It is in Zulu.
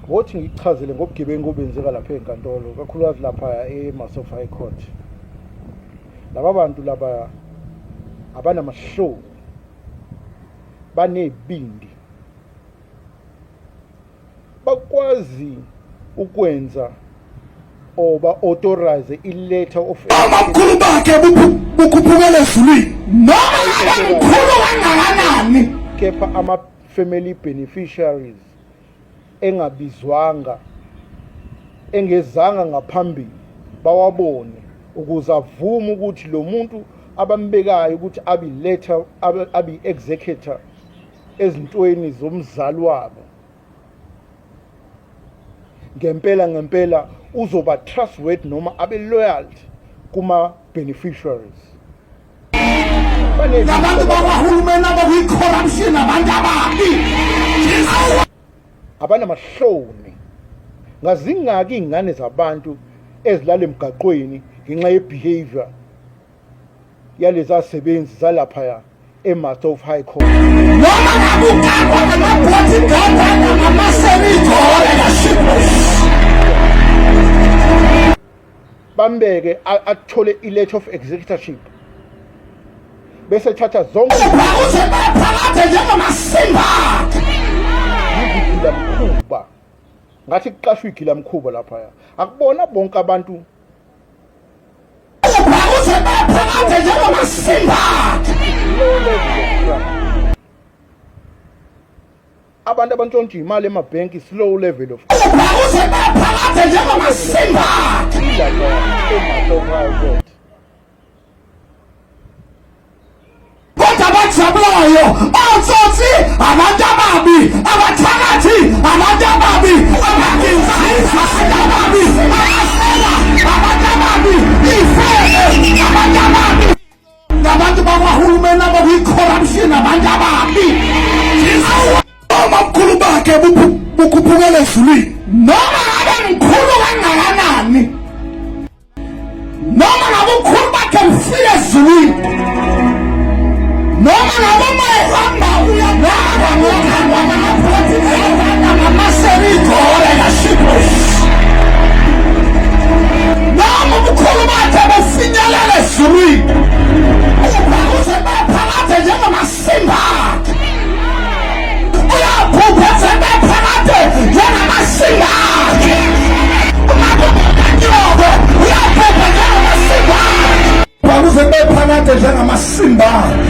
Wothi ngikuchazele ngobugebengu obenzeka lapha enkantolo, kakhulukazi lapha e-Masofa High Court. Laba bantu laba abanamahloni, banezibindi, bakwazi ukwenza or ba-authorize i-letter of Ubamkhulu bakhe bukhuphukela ezulwini noma ngabe mkhulu kangakanani. Kepha ama-family beneficiaries engabizwanga, engezanga ngaphambili, bawabone ukuze avume ukuthi lo muntu abambekayo ukuthi abe-letter, abe-executor ezintweni zomzali wabo ngempela ngempela uzoba trustworthy noma abe loyal kuma beneficiaries. Labantu bakwahulumeni abakwi-corruption, abantu ababi. Abanamahloni, ngazingaki iy'ngane zabantu ezilala emgaqweni ngenxa ye-behavior yaleza sebenzi zalaphaya e-Master of High Court. Noma ngabe ukakwa ngama-bodyguard angamasemigore kashipos. Bambeke athole i-letter of executorship bese thatha zonke Uze baphakade njengamasimba. Izigila mkhuba, ngathi kuqashwa igila mkhuba laphaya. Akubona bonke abantu. Uze baphakade njengamasimba. Abantu abantshontsha imali emabhenki, slow level of Uze baphakade njengamasimba. Ilapha e-Master Court. Kodwa abajabulayo otsotsi, abantu ababi, abathakathi, abantu ababi, abaginzisa, abantu ababi, abasela, abantu ababi, ifebe, abantu ababi, ngabantu bakwahulumeni abakwi-corruption, abantu ababi. Ubamkhulu bakhe bukhuphukela ezulwini noma ngabe mkhulu kangakanani, noma ngabe ukhulu bakhe bufika ezulwini, noma ngabe uma ehamba uyaganga ngamaserigore kashipos, noma ubukhulu bakhe bufinyelela ezulwini, uze baphakade njengamasimba akhe, uyaphupha ze baphakade njengamasimba akhe, umakunyoko uyaphupha njengamasimba akhe, kuze bephakade njengamasimba akhe.